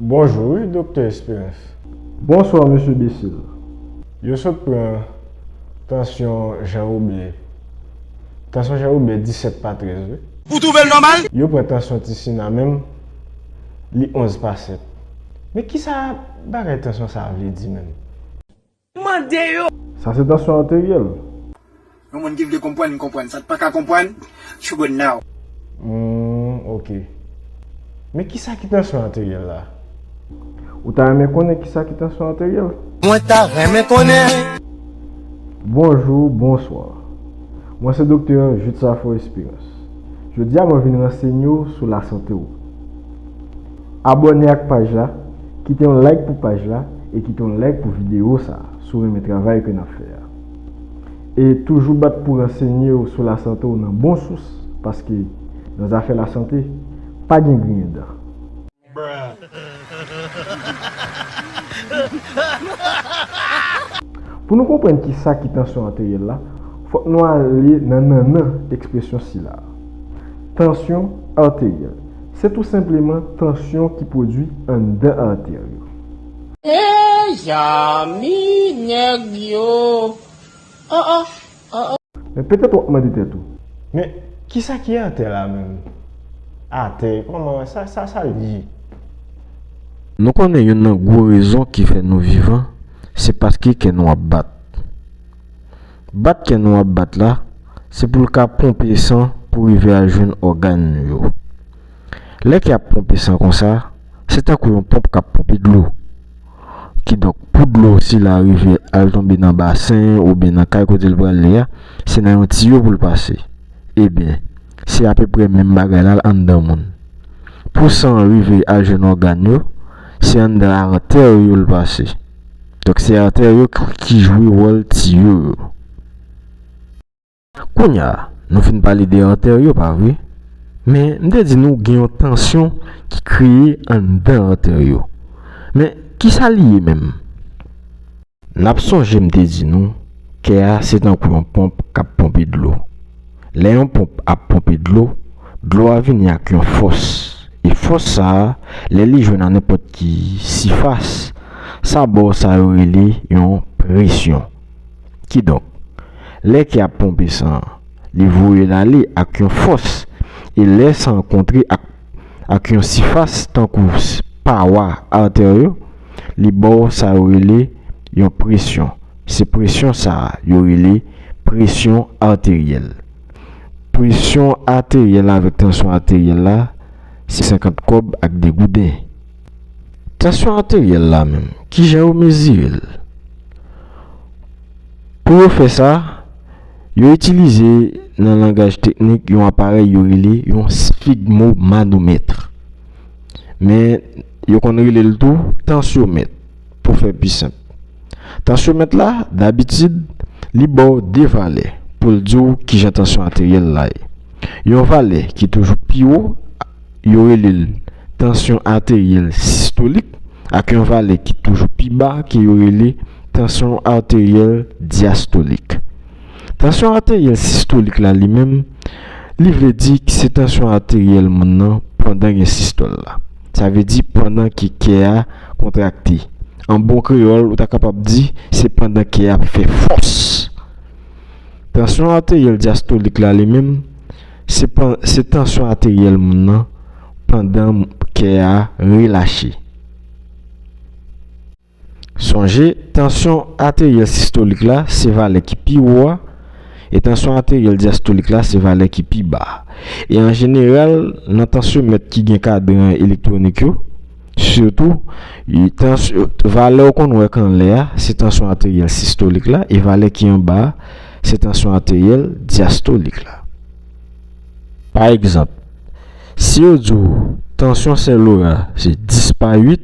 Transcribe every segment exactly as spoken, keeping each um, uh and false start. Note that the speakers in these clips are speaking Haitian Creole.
Bonjou wi, Doktè Espérance. Bonswa, Mesye Bécile. Yo sot pran tansyon Jean Robert. Tansyon Jean Robert disèt pa trèz, wi. Ou twouve l nòmal? Yo pran tansyon Ti Sina menm, li onz pa sèt. Men kisa bagay tansyon sa a vle di menm? Mande yo. Sa se tansyon ateryèl. Yon moun ki vle konprann, konprann. Sa k pa ka konprann, you go now. Hmm, ok. Men kisa ki tansyon ateryèl la? Ou ta renmen konnen kisa ki tansyon ateryèl? Mwen ta renmen konnen. Bonjou, bonswa. Mwen se Doktè Jude Safo Espérance. Jodi a, mwen vin ransenye w sou lasante w. Abòne ak paj la, kite yon like pou paj la, e kite yon like pou videyo sa a, si w renmen travay ke n ap fè a. E toujou bat pou ransenye w sou lasante w nan bon sous, paske nan zafè lasante, pa gen griyen dan. Pou nou konprann kisa ki tansyon ateryèl la, fòk nou ale nan nannan ekspresyon sila a. Tansyon ateryèl. Se tou senpleman tansyon ki pwodui anndan atè yo. Mezanmi, nèg yo. Oh, oh, oh, oh. Men petèt w ap mande tèt ou, men kisa ki atè la menm? Atè, kòman, sa, sa, sa l ye? Nou konnen youn nan gwo rezon ki fè nou vivan, se paske kè nou ap bat. Bat kè nou ap bat la, se pou l ka ponpe san pou rive al jwenn ògàn nou yo. Lè kè ap ponpe san konsa, se tankou yon ponp k ap ponpe dlo. Kidonk, pou dlo sila rive al tonbe nan basen oubyen nan kay kote l prale a, se nan yon tiyo pou l pase. Ebyen, se apeprè menm bagay la anndan moun. Pou san an rive al jwenn ògàn yo, se anndan atè yo l pase. Donk, se atè yo ki, ki jwe wòl tiyo yo. Kounye a, nou fin pale de atè yo, pa vre? Men, m te di nou gen yon tansyon ki kreye anndan atè yo. Men, kisa li ye menm? N ap sonje m te di nou, kè a se tankou yon ponp k ap ponpe dlo. Lè yon ponp ap ponpe dlo, dlo a vini ak yon fòs. E fòs sa a, lè li jwenn a nenpòt ki sifas, sa ba w sa yo rele yon presyon. Kidonk, lè kè ap ponpe san an, li voye l ale ak yon fòs, e lè san an kontre ak, ak yon sifas tankou s-, pawa atè yo, li ba w sa yo rele yon presyon. Se presyon sa a yo rele presyon ateryèl. Presyon ateryèl avèk tansyon ateryèl la, se senkant kòb ak de gouden. Tansyon ateryèl la menm, kijan yo mezire l? Pou yo fè sa, yo itilize nan langaj teknik yon aparèy yo rele yon sfigmomanomèt. Men, yo konn rele l tou tansyomèt, pou fè pi senp. Tansyomèt la, dabitid, li ba w de valè pou l di w kijan tansyon ateryèl la ye. Yon valè ki toujou pi wo, yo rele l tansyon ateryèl sistolik, ak yon valè ki toujou pi ba ke yo rele tansyon ateryèl dyastolik. Tansyon ateryèl sistolik la, li menm, li vle di ki se tansyon ateryèl moun nan pandan gen sistòl la. Sa vle di pandan ke kè a kontrakte. An bon kreyòl, ou ta kapab di se pandan kè a ap fè fòs. Tansyon ateryèl dyastolik la, li menm, se pan-, se tansyon ateryèl moun nan pandan kè a relache. Sonje, tansyon ateryèl sistolik la, se valè ki pi wo a, e tansyon ateryèl dyastolik la, se valè ki pi ba a. E an jeneral, nan tansyomèt ki gen kadran elektwonik yo, sitou, e tansy-, valè w konn wè k anlè a, se tansyon ateryèl sistolik la, e valè ki anba a, se tansyon ateryèl dyastolik la. Pa egzanp, si yo di w tansyon sè Lora se dis pa uit,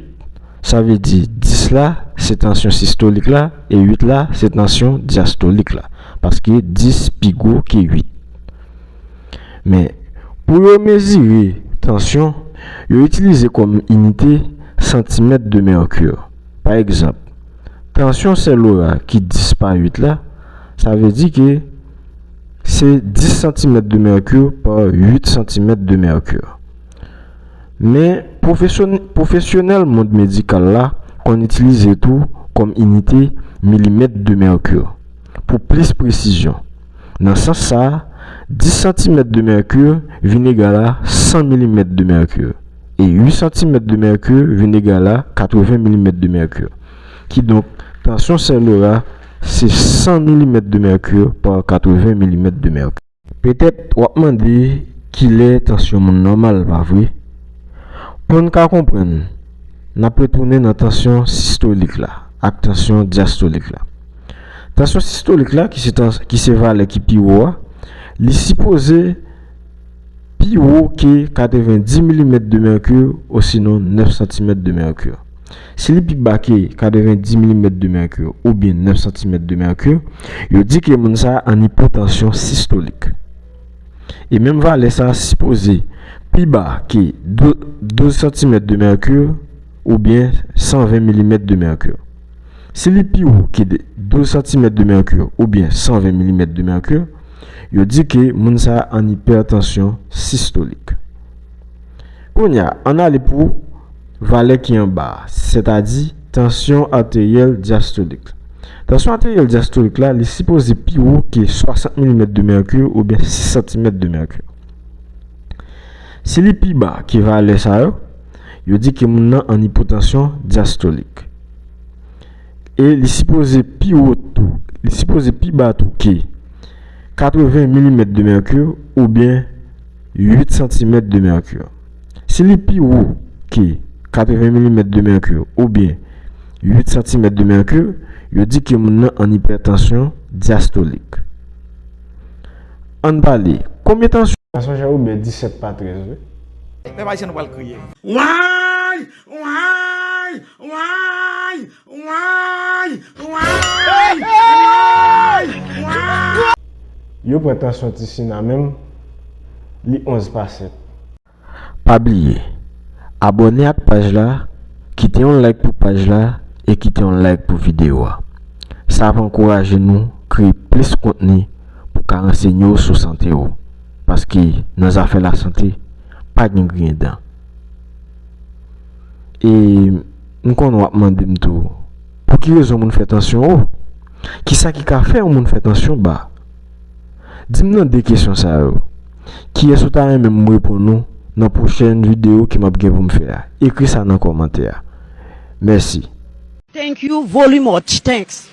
sa vle di dis la se tansyon sistolik la e uit la se tansyon dyastolik la, paske dis pi gwo ke uit. Men, pou yo mezire tansyon, yo itilize kòm inite santimèt de mèki. Pa egzanp, tansyon sè Lora ki dis pa uit la, sa vle di ke se dis santimèt de mèki pa uit santimèt de mèki. Men, pwofesyon-, pwofesyonèl mond medikal la konn itilize tou kòm inite milimèt de mèki. Pou plis presizyon, nan sans sa a, dis santimèt de mèki vin egal a san milimèt de mèki, e uit santimèt de mèki vin egal a katreven milimèt de mèki. Kidonk, tansyon sè Laura se san milimèt de mèki pa katreven milimèt de mèki. Petèt w ap mande kilè tansyon moun nòmal, pa vre? Pou n ka konprann, n ap retounen nan tansyon sistolik la ak tansyon dyastolik la. Tansyon sistolik la, ki se tans-, ki se valè ki pi wo a, li sipoze pi wo ke katrevenndis milimèt de mèki osinon nèf santimèt de mèki. Si li pi ba ke katrevenndis milimèt de mèki oubyen nèf santimèt de mèki, yo di ke moun sa a an ipotansyon sistolik. E menm valè sa a sipoze pi ba ke do-, douz santimèt de mèki oubyen san ven milimèt de mèki. Si li pi wo ke de-, douz santimèt de mèki oubyen san ven milimèt de mèki, yo di ke moun sa a an ipètansyon sistolik. Kounye a, ann ale pou valè ki anba a, sètadi tansyon ateryèl dyastolik. Tansyon ateryèl dyastolik la, li sipoze pi wo ke swasant milimèt de mèki oubyen sis santimèt de mèki. Si li pi ba ke valè sa yo, yo di ke moun nan an ipotansyon dyastolik. E li sipoze pi wo tou, li sipoze pi ba tou ke katreven milimèt de mèki oubyen uit santimèt de mèki. Si li pi wo ke katreven milimèt de mèki oubyen uit santimèt de mèki, yo di ke moun nan an ipètansyon dyastolik. Ann pale, konbyen tansyon? Tansyon chè Wobè disèt pa trèz, wi. Pèp ayisyen, nou pral kriye. Way! Way! Way! Way! Way! Way! Way! Yo pran tansyon Tisina menm, li onz pa sèt. Pa bliye, abòne ak paj la, kite yon like pou paj la e kite yon like pou videyo a. Sa ap ankouraje nou kreye plis kontni pou ka ransenye w sou sante w, paske nan zafè lasante, pa gen griyen dan. E m konnen w ap mande m tou, pou ki rezon moun fè tansyon wo? Kisa ki ka fè yon moun fè tansyon ba? Di m nan de kesyon sa yo. Kiyès ou ta renmen m reponn ou nan pwochèn videyo ke m ap gen pou m fè a? Ekri sa nan kòmantè a. Mèsi. Thank you, very much. Thanks.